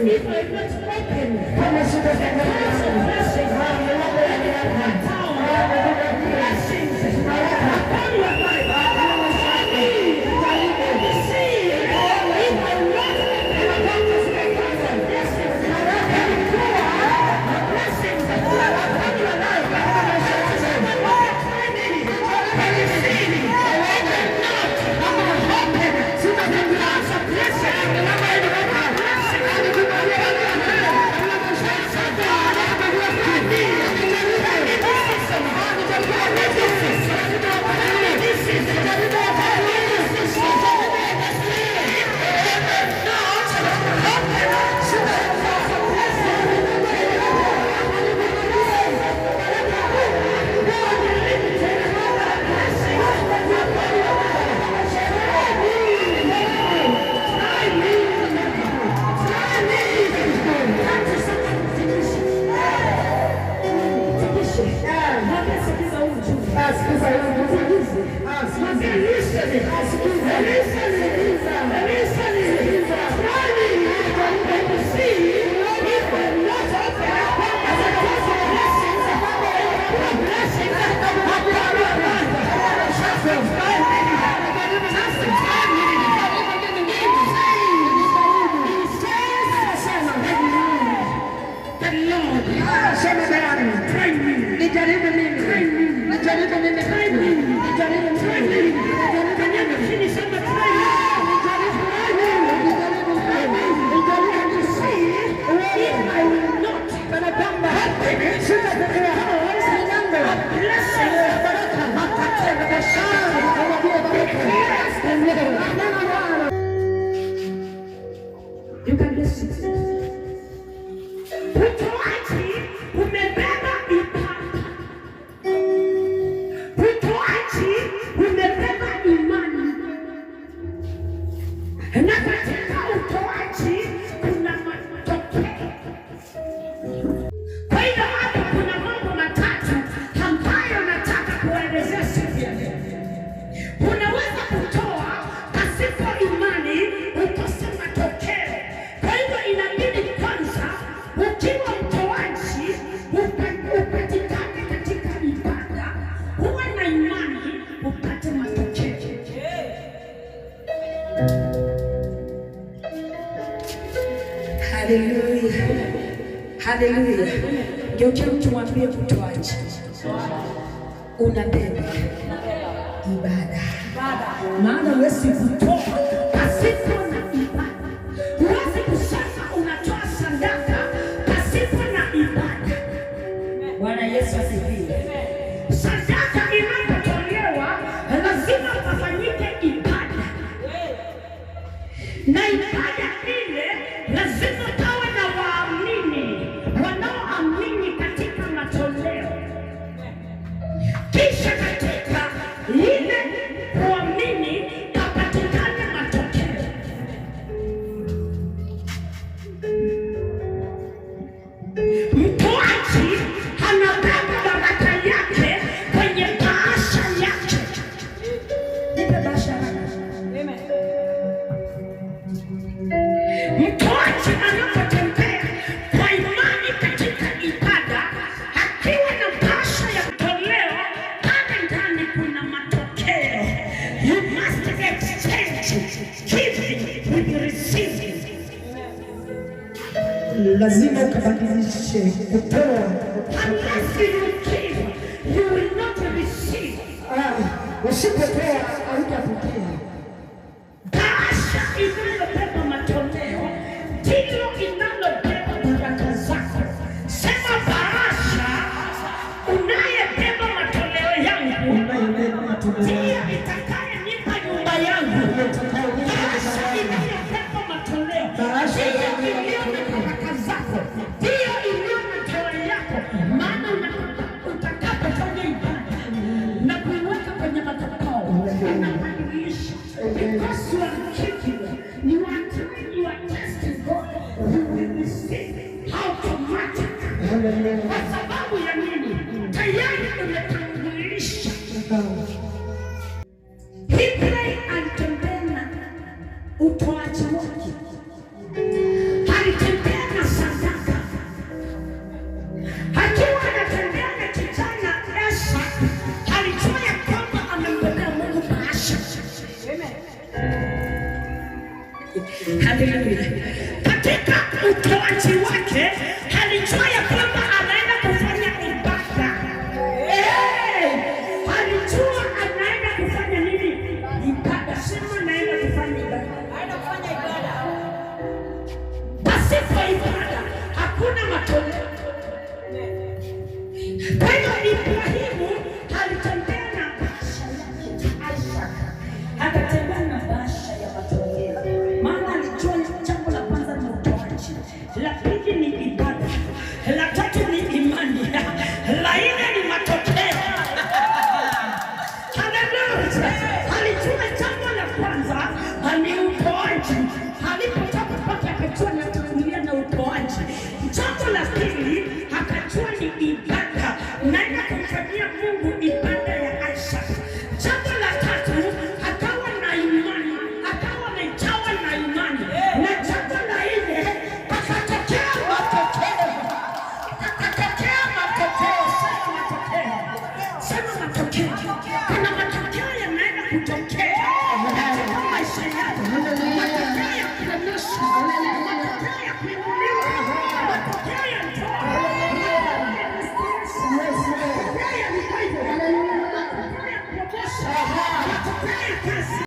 If I not open Kama sitafungua doors of blessings, milango ya baraka, down blessings upon your life, try me to see if I not open doors of blessings and pour blessings upon your life. Try me and see if I not open doors of blessing, blessings upon your life. Try me. This season, this season, this season, this season, not open doors of blessing. Unlimited blessings upon your life. Try me. Try me. Try me. Come to someone mtikishe. Mtikishe. Mwambie sikiza huu ujumbe. Sikiza huu ujumbe. Mtikize. Sikiza. Mwambie listen. Sikiza. Listen. Sikiza. Listen. Sikiza. Try me and see if I'm not open the doors of blessings, blessings upon your life. Try me. Just try me. He says, the Lord, Sema Bwana, try me. Nijaribu mimi. Try me. Nijaribu mimi. Try me. Nijaribu Try mimi. me. Kanyaga chini, sema try me. Nijaribu mimi. Nijaribu mimi. Nijaribu And mimi. see if I will not Kana kwamba open sitafungua doors milango of blessings. ya baraka. Nikamwambia baraka. Neno Bwana. You can be seated. Utoaji umebeba ibada. Utoaji umebeba imani. Na katika utoaji kuna matokeo. Kwa hiyo hapa kuna mambo matatu ambayo nataka kuelezea siku ya leo. Unaweza kutoa pasipo imani ukose matokeo. Kwa hivyo inabidi kwanza ukiwa mtoaji upatikane katika ibada, uwe na imani upate matokeo. Haleluya, haleluya. Geukia mtu mwambie, mtoaji unabeba ibada, maana huwezi kutoa pasipo na ibada. Huwezi kusema unatoa sadaka pasipo na ibada. Bwana Yesu asifiwe. Sadaka inapotolewa lazima pafanyike ibada, na ibada ile lazima pawe na waamini wanaoamini katika matoleo. Kisha katika ile kuamini kapatikane matokeo. Mtoaji anabeba baraka yake kwenye bahasha yake. Nipe bahasha haraka. Mtoaji anapotembea kwa imani katika ibada, akiwa na bahasha ya toleo, pale ndani kuna matokeo. You must exchange giving with receiving. Lazima ukabadilishe kutoa. Unless you give, you will not receive. Usipotoa hautapokea. Bahasha inayobeba matoleo ndilo inalobeba baraka zako. Sema, bahasha unayebeba matoleo yangu Unayobeba matoleo ndiyo yangu. itakayenipa nyumba yangu. Ndiyo itakayonipa Bahasha nyumba yangu. inayobeba matoleo Bahasha ndiyo inayobeba iliyo na matoleo. baraka zako, ndiyo iliyo na toa yako. Maana utakapofanya ibada na kuiweka kwenye madhabahu, unabadilisha because you are giving, you are trying, you are testing God, you will receive automatic. Hallelujah. Kwa sababu ya nini? Tayari umetangulisha. Hitler alitembea na utoaji wake, alitembea utoaji wake alijua ya kwamba anaenda kufanya ibada. Eh, alijua anaenda kufanya nini? Ibada. Sema anaenda kufanya ibada. Pasipo ibada hakuna matoleo. Kwa hiyo Ibrahimu alitembea na bahasha yake Isaac, akatembea na bahasha ya matoleo, maana alijua jambo la kwanza ni utoaji, la pili ni ibada, la tatu ni imani, la nne ni matokeo. Haleluya! Alijua jambo la kwanza ni utoaji. Alipotoka kwake akajua natangulia na utoaji. Jambo la pili akajua ni ibada, naenda kumfanyia Mungu ibada ya Isaac. Jambo la tatu akawa na imani, akawa amejawa na imani, na jambo la nne akatokea matokeo, akatokea matokeo. Sema matokeo, sema matokeo. Kuna matokeo yanaenda kutokea.